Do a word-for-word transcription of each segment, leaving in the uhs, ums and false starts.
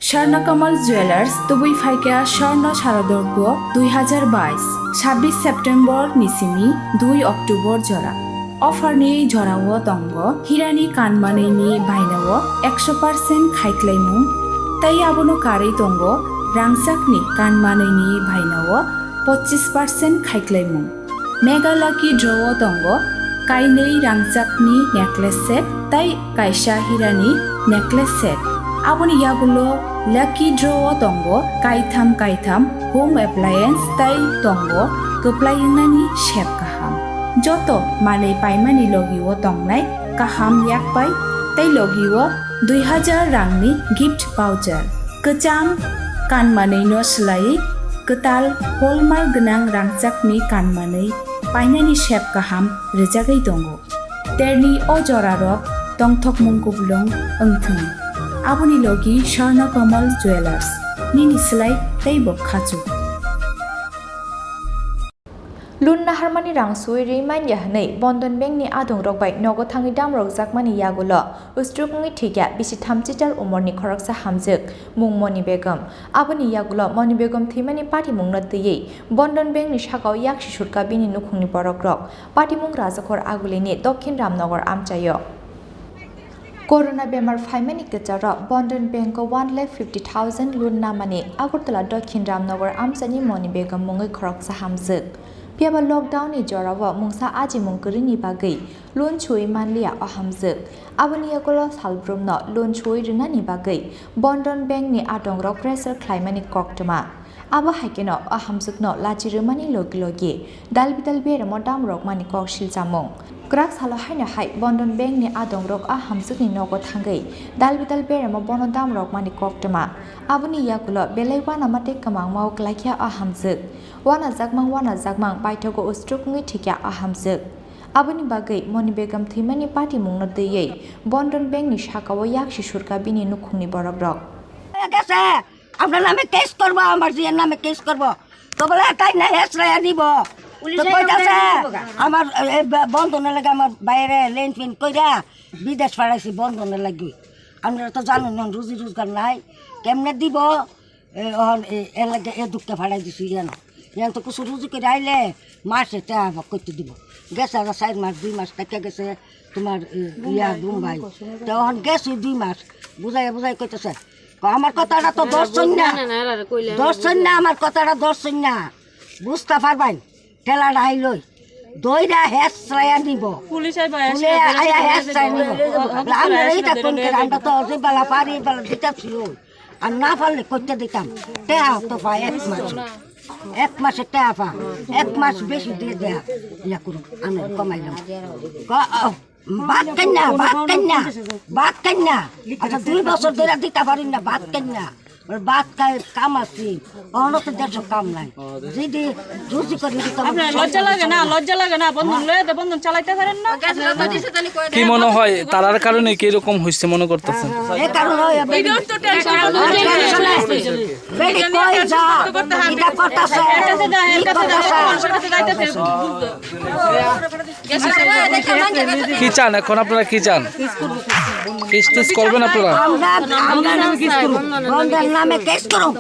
Swarna Kamal Jewelers, tubui phaikha Swarna Sharadorgo dui hazar bais, sabbish September ni simi dui October jora. Offer ni jorao tongo hirani kanmanwi ni bainao ekso percent khaiklaimung, tei abono karwi tongo rangchakni kanmanwi ni bainao pochis percent khaiklaimung. Mega Lucky Draw o tongo kainwi rangchakni necklace set tei kaisa hirani necklace set. Aboni yagulo Lucky Draw o tongo kaitham kaitham home appliance tei tongo kwplai wngnani sep kaham. Joto manwi paimani logi o tongnai kaham yakpai tei logi o dui hazar rangni gift voucher. Kwcham kanmanwi no swlaiwi kwtal hallmark gwnang rangchakni kanmanwi painani sep kaham rwjagwi tongo. Terni o jorarok tongthokmung kuplung wngthwng. Aboni logi Swarna Kamal Jewelers, nini swlai teibo khachuk. Loan naharmani rang suwi ri manya hwnwi Bandhan Bank ni adongrok bai nogo thangwi damrokjakmani yagulo ustruk wngwi thwikya bisi thamchi char umorni khoroksa hamjwk, mung Moni Begum. Aboni yagulo Moni Begum thwimani patimungno twiwi Bandhan Bank ni sakao yaksi surka bini nukhungni borokrok. Patimung Rajakhor Agulini Dokhin Ramnagar amchaio. Corona bemar phaimani kwcharo Bandhan Bank o one lakh fifty thousand loan namani Agartala Dokhin Ramnagar amchani Moni Begum mungwi khoroksa hamjwk. Phiyaba lockdown ni jorao mungsa ajimung kwrwini bagwi loan suwi manliya o hamjwk. Aboni yagulo salbrumno loan suwi rwnani bagwi Bandhan Bank ni adongrok pressure khlaimani koktwma. Abo hai kheno o hamjwkno lachi rwmani logi logi dal bidal beremo damrokmani kok silchamung. Kwrak salo haino hai Bandhan Bank ni adongrok a hamjwkni nogo thangwi dal bidal beremo bono damrokmani koktwma. Aboni yagulo belai uanama tei kwmangmao kwlaikha a hamjwk. Uanajakmang uanajakmang paithago ustruk wngwi thwikha a hamjwk. Aboni bagwi Moni Begum thwimani patimungno twiwi Bandhan Bank ni sakao yaksi surka bini nukhungni borokrok. আপনার নামে কেস করব, আমার জিয়ার নামে কেস করব। তো বলে, "তাই না, হেসরাইয়া নিব।" তো কইতাছে, "আমার, এ, ব-, বন্ধনের লাগি আমার বাইরে লেন ফেন কইরা বিদেশ পাঠাইছি বন্ধনের লাগি। আপনারা তো জানেন না, রুজি রোজগার নাই, কেমনে দিব?" এ, অহন, এ, এর লাগি এ দুঃখে পাঠাই দিছি ইয়ান। ইয়ান তো কিছু রুজি করে আইলে মাসে টেকা করতে দিব। গেছে আরো চার মাস, দুই মাস থেকে গেছে তোমার, এ, ইয়া, বোম্বাই। তো অহন গেছে দুই মাস, বুঝাই বুঝাই কইতেছে। আমার কথাটা তো ধরছইন না। ধরছইন না, আমার কথাটা ধরছইন না। বুঝতে পারবেন। ঠেলাটা আইলই। দইরা হেসরাইয়া নিব। পুলিশ আইবা, পুলিশ আইয়া হেসরাইয়া নিব। আমরা এই তা কোন করে? আমরা তো যে বালা পারি, বালা দিতে ছিল। আর না পারলে করতে দিতাম। টেকা তো পায় এক মাস। এক মাসে টেকা পা। এক মাস বেশি দিয়ে দেয়া। ইয়া করুন। আমি কমাইলাম। ক-, ভাত খাই না, ভাত খাই না, ভাত খাই না। আচ্ছা, দুই বছর ধরে দিতে পারি না, ভাত খাই না। ওর ভাত খাই কাম আছে, অন্য তো দেশে কাম নাই। যদি রুজি করি দিতে হবে। আপনার লজ্জা লাগে না? লজ্জা লাগে না? বন্ধন লয়ে তো বন্ধন চালাইতে পারেন না? কি মনে হয়, তারার কারণে কি এরকম হয়েছে মনে করতেছেন? এই কারণে হয়, এই তো টেনশন। বেটি কই যা, এটা করতেছে, এটা করতেছে। কি চান এখন আপনারা, কি চান? কেস টেস করবেন আপনারা? আমরা, আমরা বন্ধের নামে কেস করুন।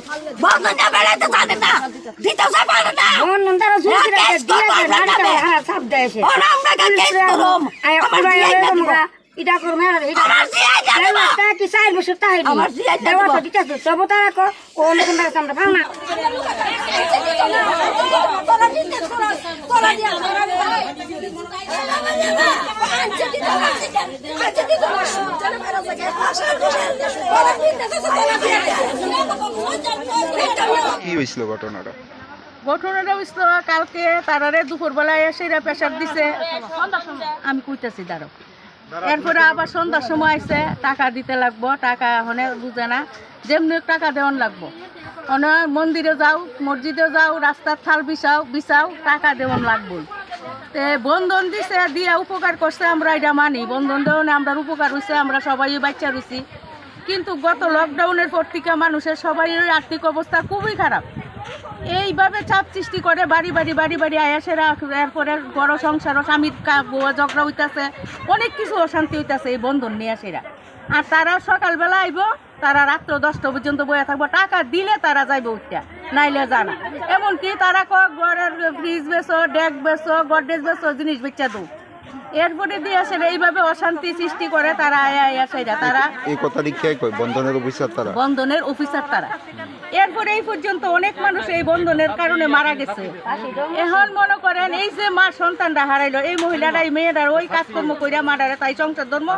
বন্ধ না বেড়াইতে পারে না, দিতে পারে না। বন্ধন তারা চুরি করে কেস করবো আমরা নামে। ওরা আমরা কেস করুন। আমার জিয়াই না দিবা। এটা করুন, এটা। আমার জিয়াই না দিবা। তা কি চার বছর তাই আমার জিয়াই না দিবা। দিতে আছে, তবু তারা কো, ও নতুন তারা চামড়া পাও না। কি হয়েছিল ঘটনাটা? ঘটনাটা হয়েছিল কালকে তারারে দুপুরবেলায় এসে এরা প্রেশার দিছে। আমি কইতাছি, দাঁড়াও। এরপরে আবার সন্ধ্যার সময় আইছে, টাকা দিতে লাগবো, টাকা হনে বুঝে না, যেমনি হোক টাকা দেওয়ান লাগবো। অনে মন্দিরে যাও, মসজিদে যাও, রাস্তার থাল বিছাও, বিছাও, টাকা দেওয়ান লাগবো। তে বন্ধন দিছে, দিয়া উপকার করছে, আমরা এটা মানি, বন্ধন দেওয়ানে আমরা উপকার হইছে, আমরা সবাই বাচ্চা রইছি। কিন্তু গত লকডাউনের পর থেকে মানুষের সবারই আর্থিক অবস্থা খুবই খারাপ। এইভাবে চাপ সৃষ্টি করে বাড়ি বাড়ি, বাড়ি বাড়ি আয়া সেরা, এরপরে ঘর সংসারও স্বামীর কা-, বউয়া ঝগড়া হইতাছে, অনেক কিছু অশান্তি হইতাছে এই বন্ধন নিয়ে সেরা। আর তারা সকালবেলা আইবো, তারা রাত্র দশটা পর্যন্ত বইয়া থাকবো, টাকা দিলে তারা যাইবো উঠতে, নাইলে যায় না। এমনকি তারা কয় ঘরের ফ্রিজ বেচো, ডেক বেচো, গডরেজ বেচো, জিনিস বেচা দো। এরপরে দিয়ে আসলে এইভাবে অশান্তি সৃষ্টি করে তারা আয়া আয়া সেটা তারা এই কথা লিখিয়াই কয় বন্ধনের অফিসার তারা। বন্ধনের অফিসার তারা। এরপরে এই পর্যন্ত অনেক মানুষ এই বন্ধনের কারণে মারা গেছে। এখন মনে করেন এই যে মা সন্তানটা হারাইলো, এই মহিলাটা এই মেয়েটার ওই কাজকর্ম কইরা মাটারে তাই সংসার ধর্ম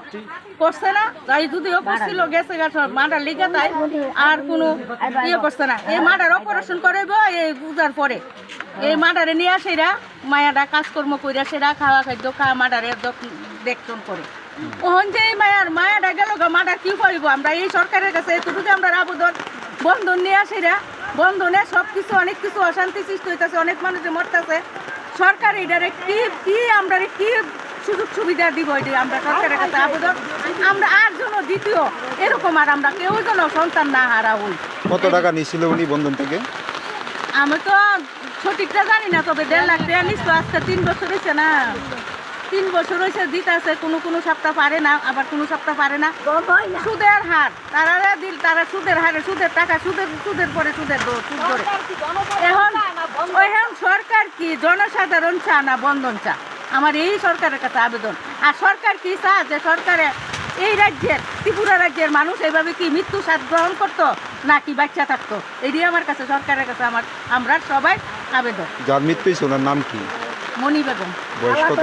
করছে না, তাই যদিও করছিল গেছে গা সব মাটার লিগে তাই আর কোনো ইয়ে করছে না। এই মাটার অপারেশন করাইবো এই পূজার পরে। এই মাটারে নিয়ে আসে এরা, মায়াটা কাজকর্ম কইরা সেরা খাওয়া খাদ্য খা মাটারে যত্ন দেখতন করে। ওহন যে এই মায়ার, মায়াটা গেল গা, মাটার কি পাইবো? আমরা এই সরকারের কাছে এতটুকু আমরা আবেদন, বন্ধন নিয়ে আসে এরা, বন্ধনে সব কিছু, অনেক কিছু অশান্তি সৃষ্টি হইতাছে, অনেক মানুষে মরতাছে। সরকার এটারে কি, কি আমরারে কি সুযোগ সুবিধা দিব, এটা আমরা সরকারের কাছে আবেদন। আমরা আর যেন দ্বিতীয় এরকম আর আমরা কেউ যেন সন্তান না হারা হই। কত টাকা নিছিল উনি বন্ধন থেকে? আমি তো সঠিকটা জানি না, তবে দেড় লাখ টাকা নিছিল। আজকে তিন বছর হয়েছে না, তিন বছর হয়েছে দিতে আছে, কোনো কোনো সপ্তাহ পারে না, আবার কোনো সপ্তাহ পারে না। সুদের হার তারা দিল, তারা সুদের হারে, সুদের টাকা, সুদের, সুদের পরে সুদের দর, সুদ ধরে। এখন, এখন সরকার কি জনসাধারণ চা না বন্ধন চা? আমার এই সরকারের কাছে আবেদন। আর সরকার কি চা যে সরকারে এই রাজ্যের, ত্রিপুরা রাজ্যের মানুষ এইভাবে কি মৃত্যু স্বাদ গ্রহণ করতো নাকি বাচ্চা থাকতো? এটাই আমার কাছে, সরকারের কাছে আমার, আমরা সবাই আবেদন। যার মৃত্যু হয়েছে ওনার নাম কি? মণি বেগম। বয়স কত?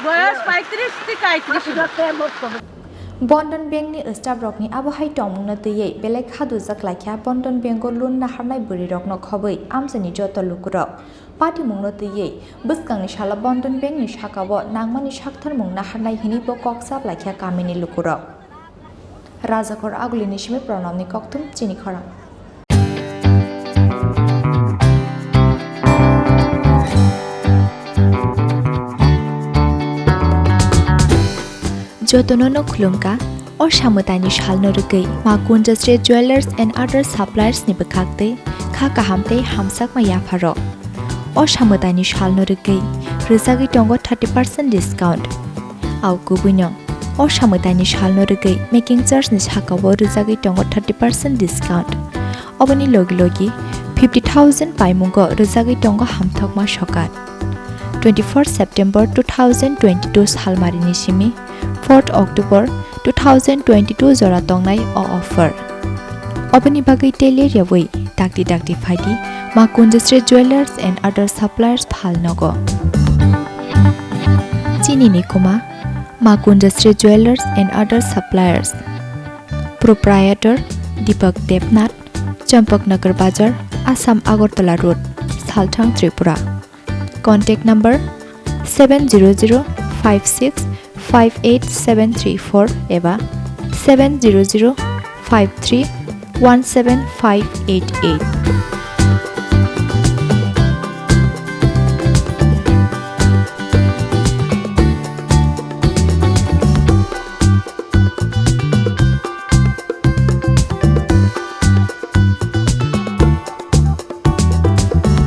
বয়স পঁয়ত্রিশ থেকে আটত্রিশ। Bandhan Bank ni staff rokni abo hai tongmungno twiwi belai khadujak laikha Bandhan Bank o loan naharnai bwrwirokno khobwi amchaini joto lukurok. Patimungno twiwi bwskangni salo Bandhan Bank ni sakao nangmani saktharmung naharnai hinwi bo kok chap laikha kamini lukurok. Rajakor Agulini simi Pranamni kokthum chini khorang. Jotono no khulumkha, o samwtaini salno rwgwi Ma Kunjasri Jewellers and Other Suppliers ni bwkhaktwi kha kaham tei hamsakma yapharok. O samwtaini salno rwgwi rwjagwi tongo thirty percent discount. Au kubuino, o samwtaini salno rwgwi making charge ni sakao rwjagwi tongo thirty percent discount. Oboni logi logi fifty thousand paimungo rwjagwi tongo hamthokma sokat. Twenty-four September two thousand twenty-two salmarini simi fourth October two thousand twenty-two jora tongnai o offer. Oboni bagwi tei ler yawi dakti dakti phaidi Ma Kunjasri Jewellers and Other Suppliers phalnogo. Chini ni kuma Ma Kunjasri Jewellers and Other Suppliers. Proprietor Deepak Debnath, Champaknagar Bazar, Assam Agartala Road, Salthang, Tripura. Contact number seven zero zero five six five eight seven three four eba seven zero zero five three one seven five eight eight.